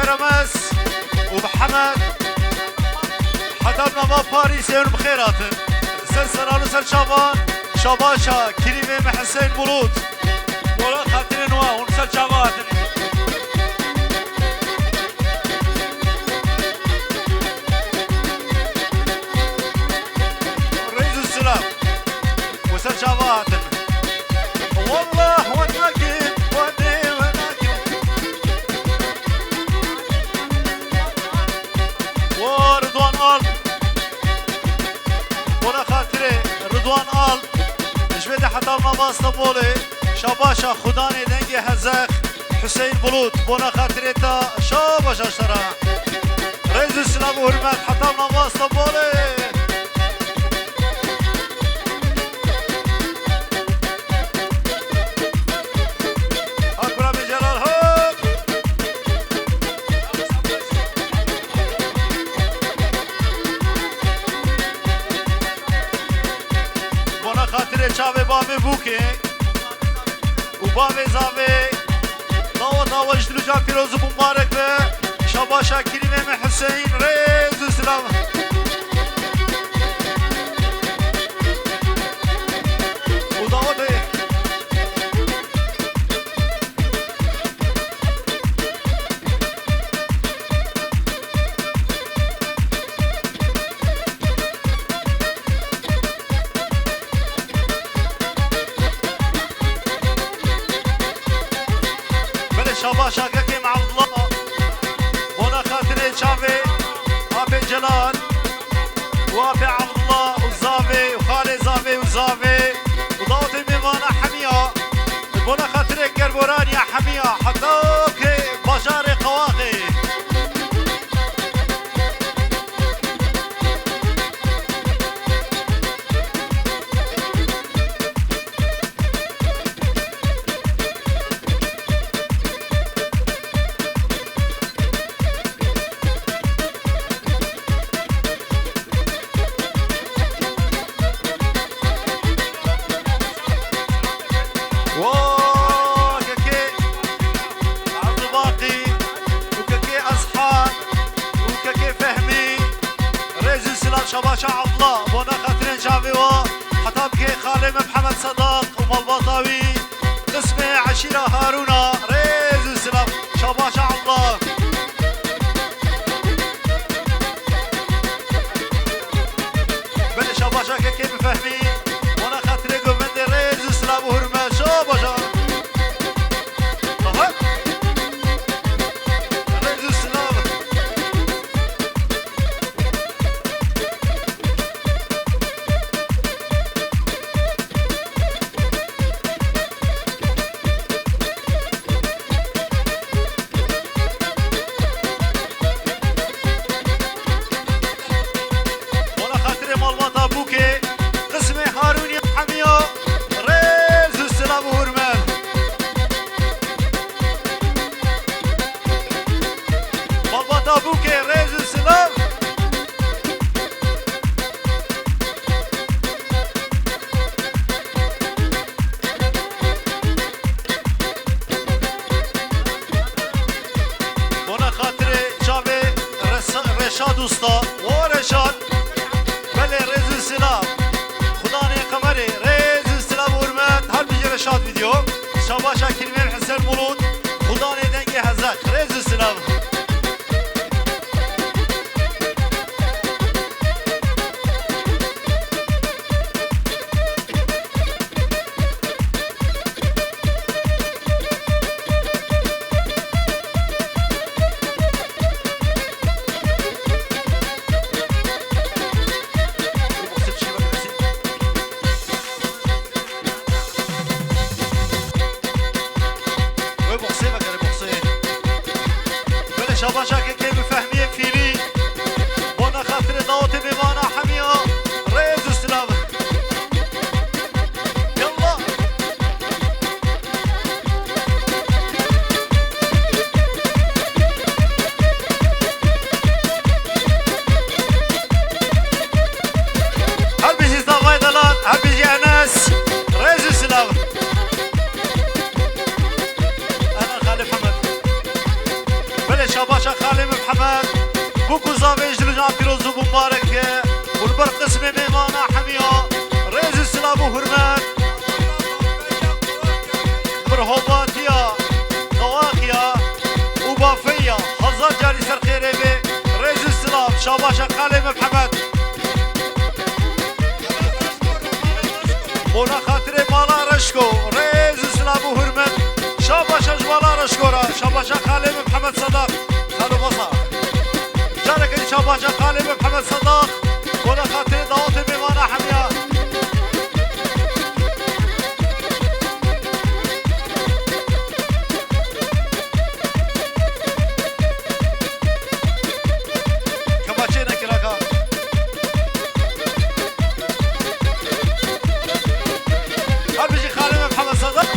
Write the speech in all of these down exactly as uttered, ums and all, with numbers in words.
Remez û Mihemed. Heta nava Parîsê hûn bi xêr hatin. Ser seran û ser çavan, şabaşa Kirîmê me Huseyîn Bulut. Mola xatirê nû, hûn ser çava hatin. Rêz û silav. Û ser çava hatin. Wallah we nakin, we nê we nakin. Wa Ridwan Alp. Bona xatirê Ridwan Alp. Ji vê de heta nava Stenbolê. Şabaşa xudanê dengê hezex. Huseyîn Bulut, bona xatirê te, şabaşa ji te re. Rêz û silav û hurmet, heta nava Stenbolê. Hak bira bê Celal, hak. Bona xatirê çavê bavê bûkê. Û bavê zavê, daweta we ji dilûca pîroz û mubarek be. Şabaşa Kirîmê me Huseyîn, rêz û silav. Û dawetê. Belê şabaşa kekê me Abdullah. Bona xatirê çavê apê Celal û apê Abdullah û zavê û xalê zavê û zavê û dawetê mêvana hemiya. Bona xatirê Gerboranî ya hemiya heta ke bajarê Qewaxê. Wa kekê Abdulbaqî û kekê Ezhan û kekê Fehmî. Rêz û silav şabaşa Abdullah. Bona xatirên çavê wa. Heta bikê xalê me Mihemed Sedaq û malbata wî. Qismê eşîra Harûna. Rêz û silav şabaşa Abdullah. Belê şabaşa kekê bi Fehmî. Bona xatirê govendê rêz û silav û hurmet. Şabaşa. Aha. Rêz û silav. Bona xatirê malbata bûkê, qismê Harûnî hemiya, rêz û silav û hurmet. Malbata bûkê, rêz û silav. Bona xatirê çavê Resa-, Reşad Usta. O Reşad. Belê rêz û silav. Xudanê Qemerê. Rêz û silav û hurmet. Her bijî Reşad Video. Şabaşa Kirmêl Hesen Bulut. Xudanê dengê hezek. Rêz û silav. Wê boxê vekere, boxê. Belê şabaşa kekê bi Fehmiyê Fîlî. Bona xatirê dawetê mêvana hemiya. Rêz û silav. Yallah. Her bijî zavayê delal, her bijî Enes. Rêz û silav. Ana Xalî Hemed. Belê şabaşa Bûk û zavê ji dil û can pîroz û mûbarek e. Û li ber qismê mêvana hemiya rêz û silav û hurmet. Mirhovatiya, qewaxiya û bafeya hezar carî ser xêrê bê. Rêz û silav, şabaşa Xalê Mihmed. Bona xatirê mala Reşko, rêz û silav û hurmet. Şabaşa ji mala Reşko re, şabaşa Xalê Mihmed Sedak. Xalo Basa. Careke şabaşa Xalê Mihmed Sedak. Bona xatirê dawetê mêvana hemiya. Kemaçê nekiraka. Her bijî Xalê Mihmed Sedak.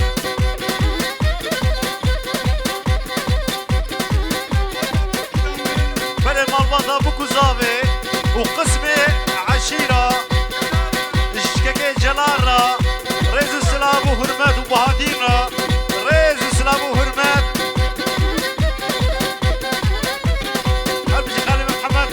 Belê malbata Bûk û Zavê û qismê eşîra ji kekê Celal re rêz û silav û hurmet û Bahatîn re rêz û silav û hurmet. Her bijî Xalê Mihmed.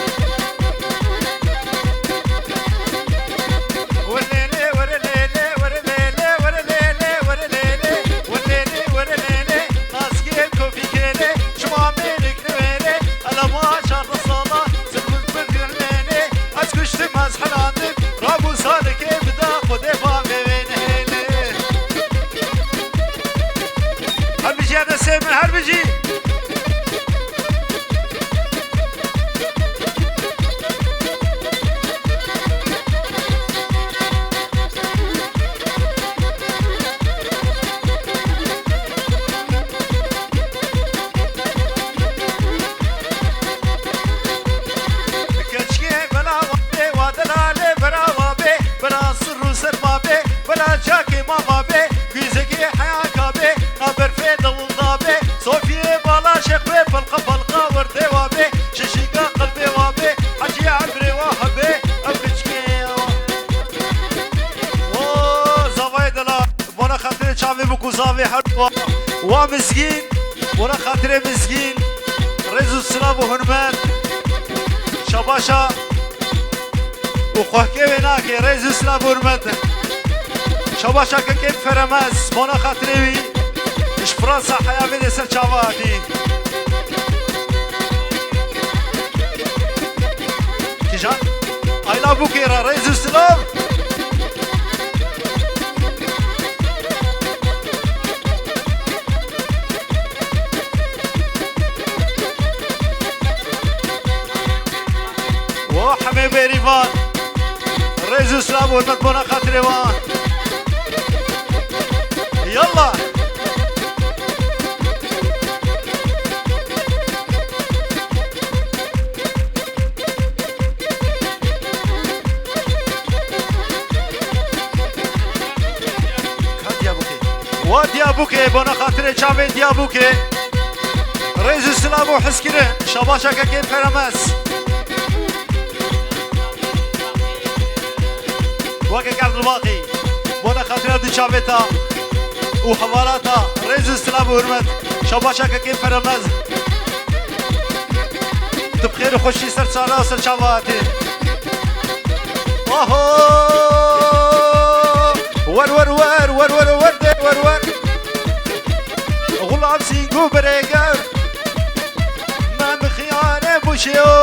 Were lê lê, were lê lê, were lê lê, were lê lê, were lê lê, were lê lê, were lê lê. Naskê kofî kêlê, şima mêrik nivêrê. Elema çardeh sala, sirgûn bi gul lê lê. Ez kuştim, ez helandim, rabû salikê bida xwedê bavê wê nehêlê. Her bijî Enesê min, her bijî. Keçkê bela wa bê, wa delalê bera wa bê, bera sir û serma bê, bela cakê mama bê, kûzekê heyaka bê, na berfê dewilda bê, Sofiyê bala şex bê, pelqa pelqa werdê wa bê, şeşîka qelbê wa bê, hecî emrê wa hebê, ev keçkê wa. O zavayê delal. Bona xatirê çavê Bûk û Zavê her wa, wa Mizgîn, bona xatirê Mizgîn, rêz û silav û hurmet. Şabaşa û xwehkê wê nake, rêz û silav û hurmet. Şabaşa kekê Feremez, bona xatirê wî, ji Fransa heya vê de ser çava hatî. Kijan? Ayla Bûkê re rêz û silav. Wo hemê bêrîvan. Rêz û silav û hurmet bona xatirê wan. Yallah. Ka Diyabûkê. Wa Diyabûkê, bona xatirê çavê Diyabûkê. Rêz û silav û hizkirin, şabaşa kekê Feremez. Weke Kerdilbaqî, bona xatira du çavê ta û hevala ta, rêz û silav û hurmet, şabaşa kekê Feremez. Tu bi xêr û xweşî ser çara û ser çava hatî. Aho! Wer, wer, wer, wer, wer, wer de, wer, wer. Xulam sîng û birêger. Me mixiyarê bûşêyo.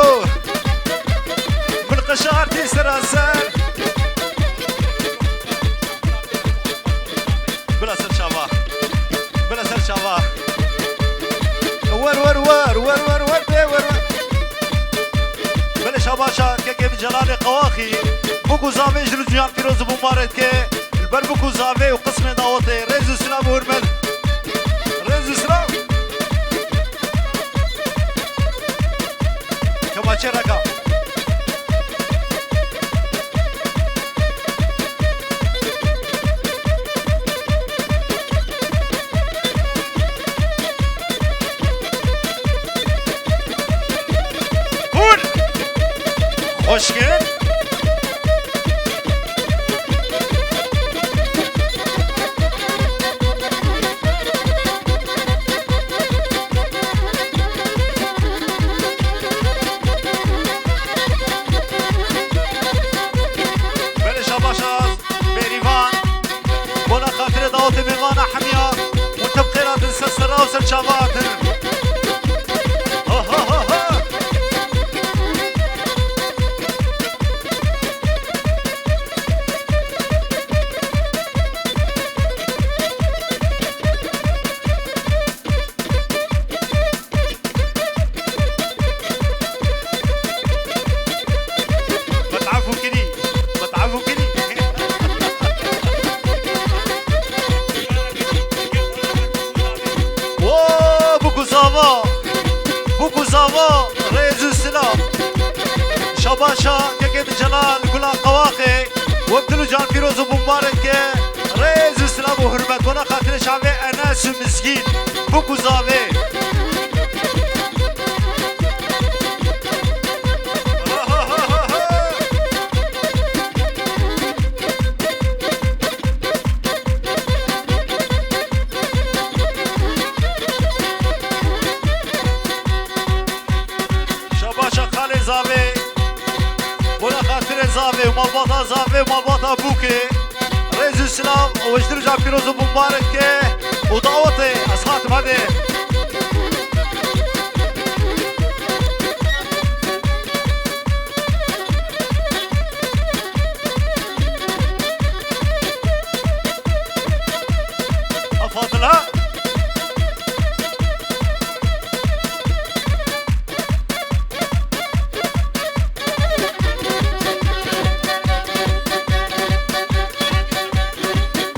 Min qişartî sira ser. Bila ser çava. Bila ser çava. Wer, wer, wer, wer, wer, wer, de, wer, wer. Belê şabaşa kekê min Celalê Qewaxî. Bûk û zavê ji rû ciyan pîroz û bûmarê dike. Li ber Bûk û zavê û qismê dawetê. Rêz û silav û hurmet. Rêz û silav. Kemaçê reka. Hûn! Xweşkin! Zava, bûk û zava, rêz û silav. Şabaşa kekê bi Celal, gula Qewaxê, wek dil û can pîroz û bûmbarek e. Rêz û silav û hurmet. Bona xatirê çavê Enes û Mizgîn, bûk û zavê. Şabaşa xalê zavê, bona xatirê zavê û malbata zavê û malbata bûkê. Rêz û silav û ji dil û can pîroz û bûmbarek e û dawetê ez hatim hadi. Afatila.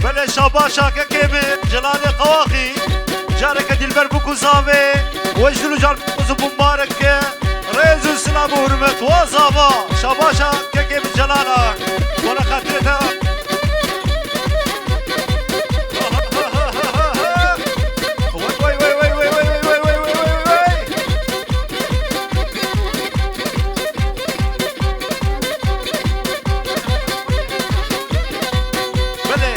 Belê şabaşa kekê min Celalê Qewaxî. Careke dilber bûk û zavê. We ji dil û can pîroz û bûmbarek e. Rêz û silav û hurmet. Wa zava. Şabaşa kekê min Celala. Bona xatirê te. Wey, wey, wey. Belê.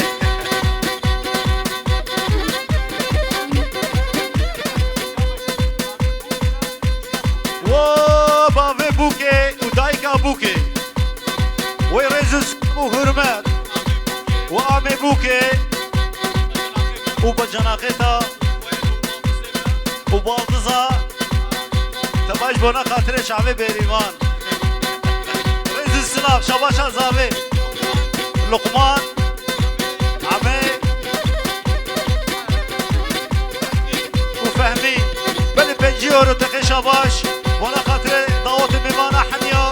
Wo bavê bûkê û dayika bûkê. Wey rêz û silav û hurmet. Û amê bûkê û bacanaxê ta û baldiza. Tevay ji bona xatirê çavê bêrîvan. Rêz û silav, şabaşa zavê. Luqman, Amê û Fehmî. Belê pêncî euro teqê şabaş. Bona xatirê dawetê mêvana hemiya.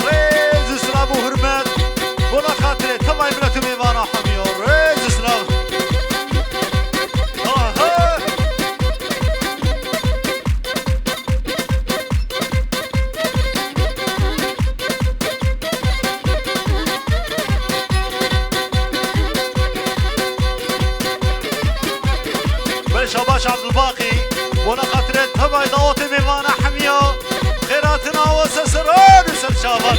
Rêz û silav û hurmet. Bona xatirê tevay milet û mêvana hemiya. Rêz û silav. Aha. Belê şabaş Abdulbaqî, bona xatirê tevay dawetê mêvana hemiya, xêratina we ser seran û ser çavan.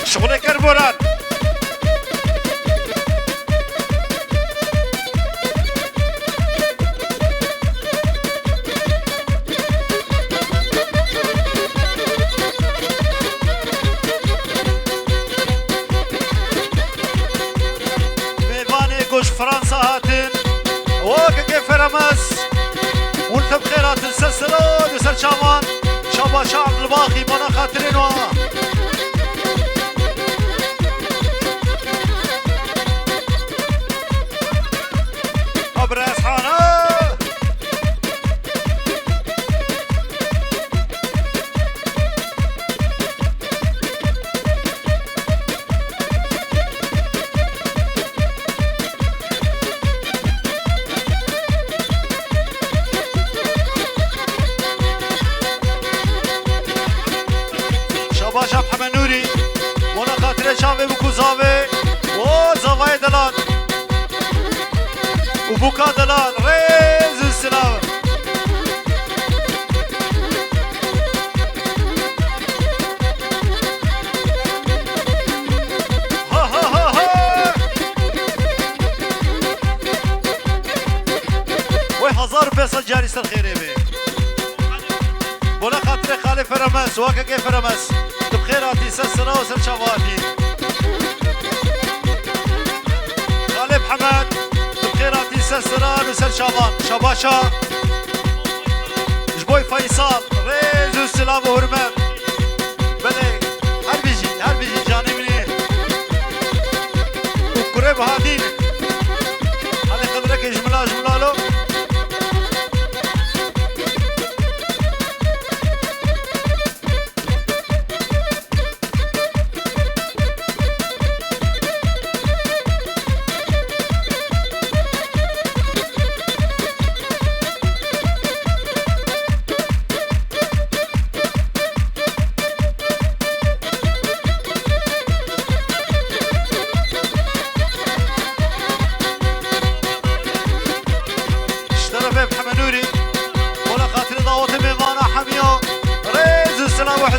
Şixulê ker boran. Mêvanê ku ji Fransa hatin, wekekê Feremes, hûn tim xêr hatin ser seran û ser çavan, şabaşa Abdulbaqî, bona xatirên wa. Abrezhana. Şabaş Hemed Nûrî, bona xatirê çavê bûk û zavê, o zavayê delal. û bûka delal, rêz û silav. Ha, ha, ha, ha! Wey hezar û pênc sed carî ser xêrê be. Bona xatirê xalê Feremes, wakekê Feremes. Tu bi xêr hatî, ser sira û ser çava hatî. Xalê Mihemed, tu bi xêr hatî, ser siran û ser çavan. Şabaşa. Ji boy Feysal, rêz û silav û hurmet. Belê, her bijî, her bijî canê min ê. Û kurê Bihadîn. Hadi qedrekê ji min a, ji min a lo.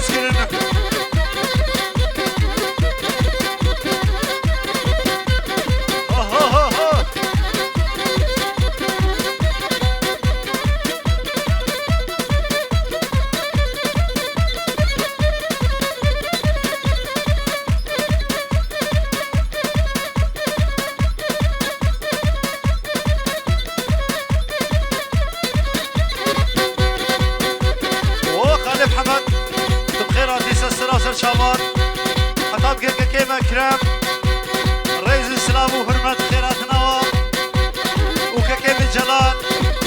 kirin. Ho, ho, ho, ho. O Xalê Mihemed, tu bi xêr hatî ser sera ser çavan. Heta bi kekê me Ekrem, rêz û silav û hurmet xêr hatina we. Û kekê min Celal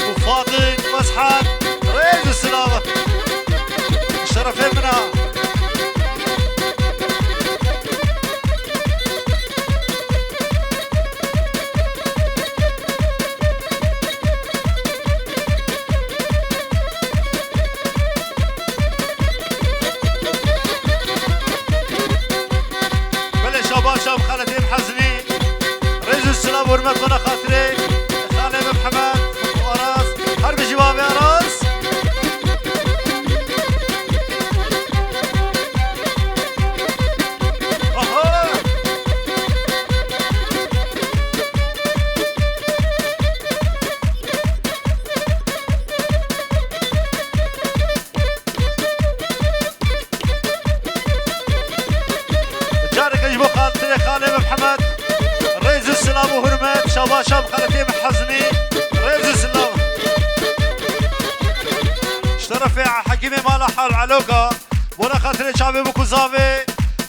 û Fadil Meshan, rêz û silav. Şerefê min e. Belê şabaş e bi xeletê bi hezinî. Rêz û silav û hurmet bona xatirê xalê min Mihemed û Aras. Her bijî bavê Aras. Aha! Careke ji bo xatirê xalê min Mihemed, rêz û silav û hurmet, şabaşa bi xeletê min Hezinî, rêz û silav. Ji terefê Hekîmê mala Hal Eloka, bona xatirê çavê bûk û zavê,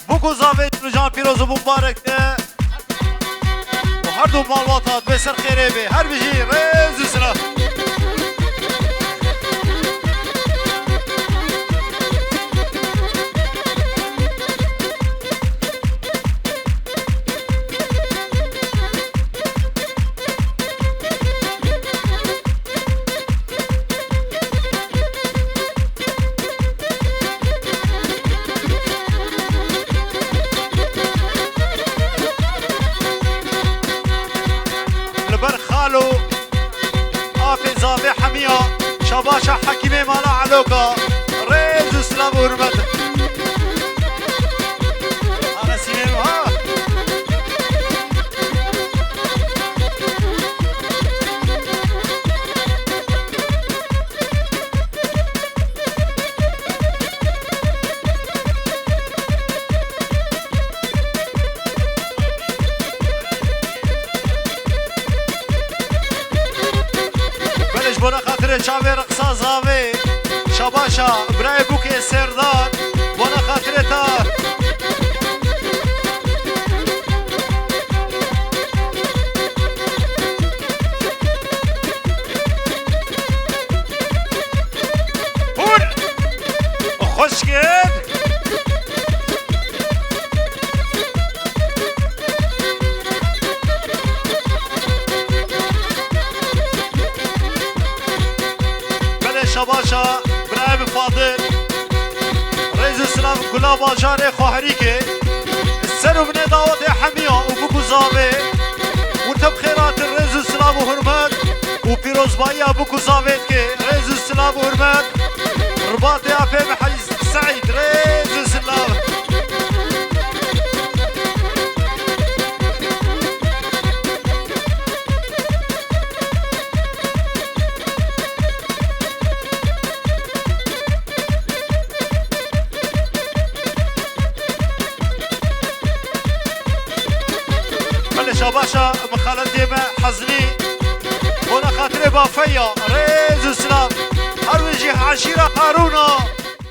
bûk û zavê can pîroz û mubarek e. û her du malbata divê ser xêrê bê. Her bijî, rêz û silav. Li ber xalo, apê zavê hemiya, şabaşa Hekîmê mala Eloka, rêz û silav û hurmet. Ana sînê ha. Belê ji bona xatirê çavê reqsa zavê, şabaşa birayê bûkê Serdar, bona xatirê te. Hûn xweşkin. Belê şabaşa birayê min Fadil. Rêz û silav gula bajarê xwe herîkê. Ser û binê dawetê hemiya û bûk û zavê. Hûn te bi xêr hatin, rêz û silav û hurmet û pîrozbahiya bûk û zavê dike. Rêz û silav û hurmet. Ribatê apê min Hecî Seîd, rêz û silav. Belê şabaşa min xaletê me Hezinî. Bona xatirê Bafeya, rêz û silav. Her wê jî eşîra Harûna.